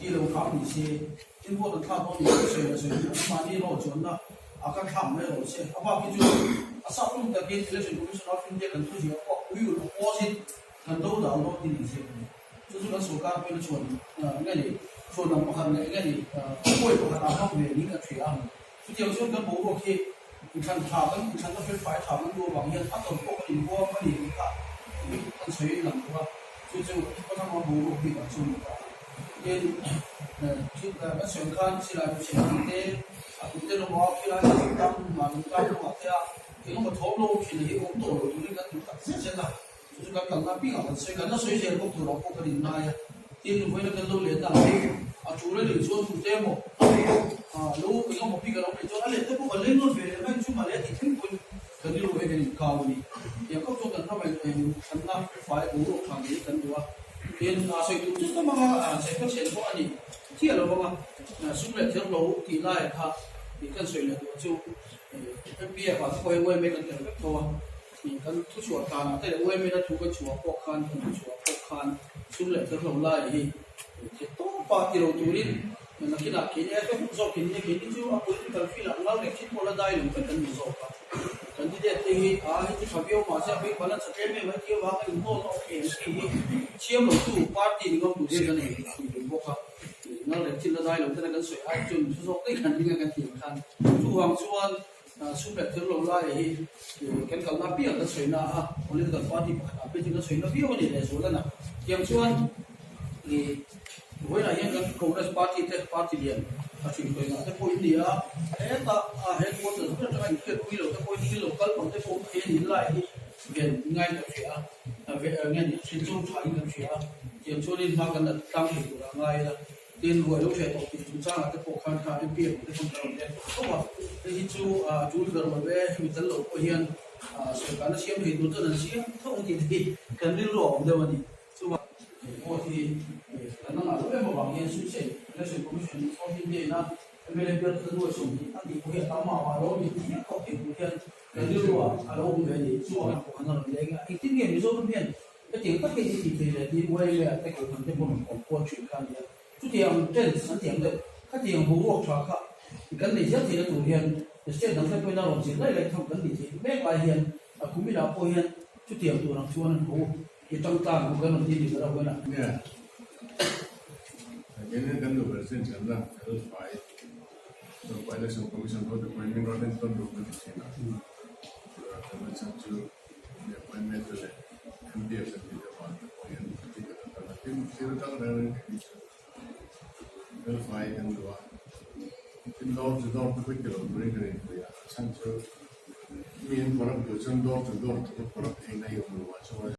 Ti lo hram ni se, tin vote an thlak dawn ni se sawi la sawi in mahni rawh chuanna a kan thlak mai rawh se. A bak hi chu a sap hlum takin Election Commission of India kan thuziah pawh we will oppose it kan do dal dawn ti ni se. Chu chu kan sorkar pawhin a chhuan nge ni chhuan ang pakhat leh nge ni pawi pakhat ah hmang ve niin kan hria a. Chutiang chuan kan boruak hi inthlan tha kan inthlanna fel fai tha kan duh avang hian a tawp pawh kan inhuam a ni tih kha kan sawi lang bawk a, chu chu khawthlang a boruak bik ah chuan ni ta a. Tin, thil kan sawi ang khan silai bu chhe ang te, a tum te lawm a, khilai te chu tam mah lung tlang hnungah te a engemaw thawm lo awm thin a hi awm tawh lo turin kan duh tak zet zet a. Chu chu kan kalna piangah kan sawi, kan la sawi zel bawk tur ah pawh kan inngai a. Tin, vawiina kan lo let ang hi a tul a nih chuan tute emaw lo eng emaw bik a lo neih chuan a let te pawh kan leng nawn ve leh mai chu mah le a tih thleng pawhin kan rilru hi kan inkau a ni. Tiang khawp chuan kan ramah thlanna fai boruak tha ngei kan duh a. Tin, sawi tur chu tam anga chhe ka chhen pawh a ni chiah lo vang a, sum leh thir lo tih laiah kha kan sawi leh duh chu MPF ah te pawh hi yma kan tel vek tho a. Kan thuchhuah tanah te leh UMA-na thu kan chhuah pawh khan kan thuchhuah pawh khan sum leh thil hlo lai hi theih tawpa ti lo turin nakinah keini ai hre zawkin nia keini chu a political field ah ngal reng thin pawh la dai lo vek kan ni zawk a. Candidate te hi a hi chu tha viau mahse a beng balance a tlem em mai tih avanga inhnawl na awm em tih hi chhiam lo tu party ni ngam tur hian kan in tum bawk a. Ngal reng thin la dai lo tena kan sawi ai chuan thu zawk daih kan ring a kan tih ang khan chuvang chuan Sum leh thil lo lai hi kan kalna piang kan sawi na a, political party pakhat ah phei chu kan sawi na viau a ni leh zual a na. Tiang chuan ih vawiinah hian kan Congress party te party lian a hrim tawi ngah te pawh in ni a, hetah a headquarters ber atanga inhriatpui lo te pawhin thil lo kal pang te pawh awm thei a ni lai hi ven ngain kan hria a, nge ni hrin zawng tha in kan hria a, tiang chuanin hma kan la tlang thei tur ah ngai ila. Tin, ruai lo hreh tawh tih chungchangah te pawh khan kha MP ang te pawn ka rawn leng tawh tho a, hei hi chu a tul ber lo e, hemi tel lo pawh hian sawrkarna siam thei tur chuan an siam tho ang tih te hi kan rilru a awm deuh a ni. Chuvang vote hi kan la ngah lo em avang hian Suicide Election Commission of India ina mla bial te nuai 20 a tih pawh hi a tam mah mah lo a ni tih hial khawp thei tur hian kan rilru ah a lo awm ve a ni. Chuvang pawh kan la rawn leng a, engtin nge Mizoram hian Hetiang tak hi tih thei leh tih uai leh te kohhran te pawh rawn awm kual thin kha a ni a. Chutiang tents an tiang deuh, khatiang boruak tha kha kan nei zel theihna tur hian state dang te pawhin a rawn zir laih laih tham kan nih theih mek lai hian a kum inah pawh hian chutiang tur ang chuan an ho i tang tlang ang kan rawn ti ni ber a huan a. Nia, engin kan duh ber chin chan na fel fai Sorkar Election Commission hote pawhin min rawn entawn duh kan ti thin a, chuvang chan chu appointment te leh MPF an tih te vang te pawh hian ticket a kal a, tin thil atang reng reng theih hi chu fel fai kan duh a, tin door to door te pawh ti lo turin kan inpui a, a chhan chu mi an corrupt duh chuan door to door tluk a corrupt theihna hi awm lo a, chuan.